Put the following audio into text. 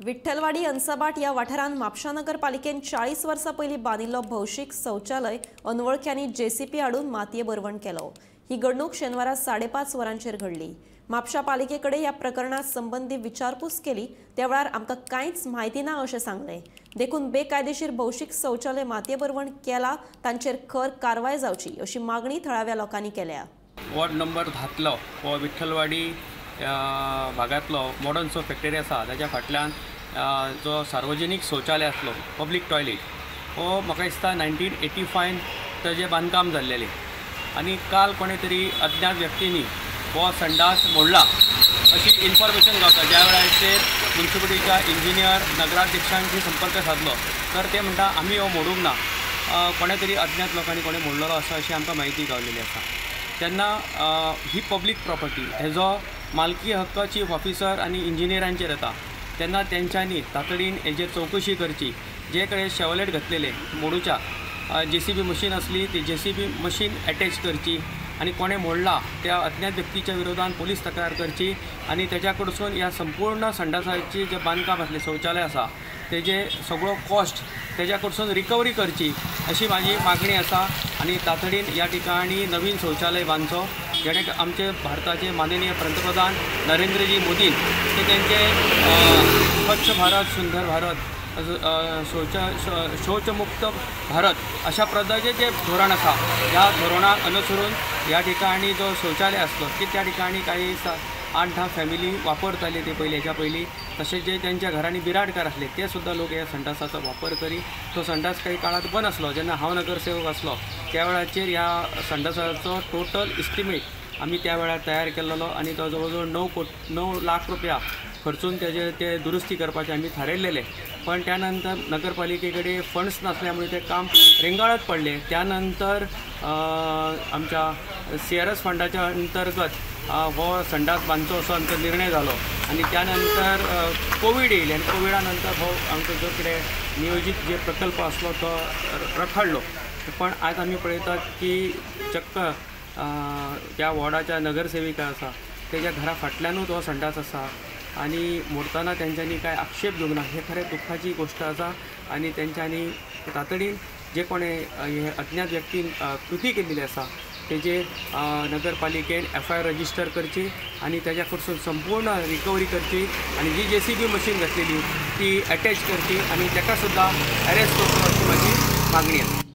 विठ्ठलवाडी अंसाबाट ह्या वाठारांत म्हापशा नगरपालिकेन 40 वर्सां पयलीं बांदिल्लो भौशीक शौचालय अनवळख्यांनी जेसीपी हाडून मातये भरवण केलो. ही घडणूक शेनवारा 5:30 वरांचेर घडली. म्हापशा पालिकेकडे ह्या प्रकरणात संबंधी विचारपूस केली त्या वेळार आमकां कांयच म्हायती ना अशें सांगलें. देखून बेकायदेशीर भौशीक शौचालय मातये भरवण केला तांचेर खर कारवाय जावची अशी मागणी थळाव्या लोकांनी केल्या. वॉर्ड नंबर 10 हो विठ्ठलवाडी भागांतलो मॉडर्न सो फॅक्टरी आसा ताच्या फाटल्यान जो सार्वजनीक शौचालय आसलो पब्लीक टॉयलेट हो म्हाका दिसता 1985 ताजें बांदकाम जाल्लेलें आनी काल कोणे तरी अज्ञात व्यक्तींनी हो संडास मोडला अशी इन्फॉर्मेशन गावता. ज्या वेळाचेर म्युनिसिपालिटीच्या इंजिनियर नगराध्यक्षांशी संपर्क साधलो तर ते म्हणटा आमी हो मोडूंक ना, कोणे तरी अज्ञात लोकांनी कोणें मोडलेलो आसा अशी आमकां म्हायती गावलेली आसा. तेन्ना ही पब्लीक प्रॉपर्टी हेजो मालकी हक्क चीफ ऑफिसर आनी इंजिनियरांचेर येता. तेन्ना तेंच्यांनी तातडीन हेजेर चवकशी करची. जे कडेन शेवलेट घातलेले मोडूच्या जेसीबी मशीन आसली ती जेसीबी मशीन एटॅच करची आनी कोणें मोडला त्या अज्ञात व्यक्तीच्या विरोधान पोलीस तक्रार करची आनी तेज्या कडसून ह्या संपूर्ण संडासाची जें बांदकाम आसलें शौचालय आसा तेजे सगळो कॉस्ट तेज्या कडसून रिकवरी करची अशी म्हाजी मागणी आसा. आनी तातडीन ह्या ठिकाणी नवीन शौचालय बांदचो जेणे आमचे भारताचे माननीय पंतप्रधान नरेंद्रजी मोदीन ते तेंचे स्वच्छ भारत सुंदर भारत शौचमुक्त भारत अशा प्रकारचे जे धोरण आसा ह्या धोरणाक अनुसरून ह्या ठिकाणी जो शौचालय आसलो की त्या ठिकाणी काही 8-10 फॅमिली वापरताले ते पयलीं हेच्या पयलीं, तशेंच जे त्यांच्या घरांनी बिराडकार आसले ते सुद्दां लोक ह्या संडासाचो वापर करी. तो संडास काही काळात बंद आसलो जेन्ना हांव नगरसेवक आसलो त्या वेळाचेर ह्या संडासाचो टोटल इस्टिमेट आमी त्या वेळार तयार केल्लो आनी तो जवळ जवळ 9 लाख रुपया खर्चून तेजे ते दुरुस्ती करपाचे आमी थारायलेले. पण त्यानंतर नगरपालिके कडेन फंड्स नासल्यामुळे ते काम रेंगाळत पडले. त्यानंतर आमच्या CRS फंडाच्या अंतर्गत हो संडास बांदचो असो आमचो निर्णय जालो आनी त्यानंतर कोवीड येयले आनी कोविडा नंतर हो आमचो जो कितें नियोजीत जे प्रकल्प आसलो तो रखडलो. पण आयज आमी पळयतात की चक्क त्या वॉर्डाच्या नगरसेविका आसा तेज्या घरा फाटल्यानूच हो संडास आसा आनी मोडताना तेंच्यांनी कांय आक्षेप घेवंक ना. हे खरें दुख्खाची गोश्ट आसा आनी तेंच्यांनी तातडीन जे कोणें हे अज्ञात व्यक्तीन कृती केल्ली आसा तेजेर नगरपालिकेन FIR register करची आनी तेज्या कडसून संपूर्ण रिकवरी करची आनी जी जेसीबी मशीन घातलेली ती एटॅच करची आनी तेका सुद्दां अरेस्ट करचो अशी म्हाजी मागणी आसा.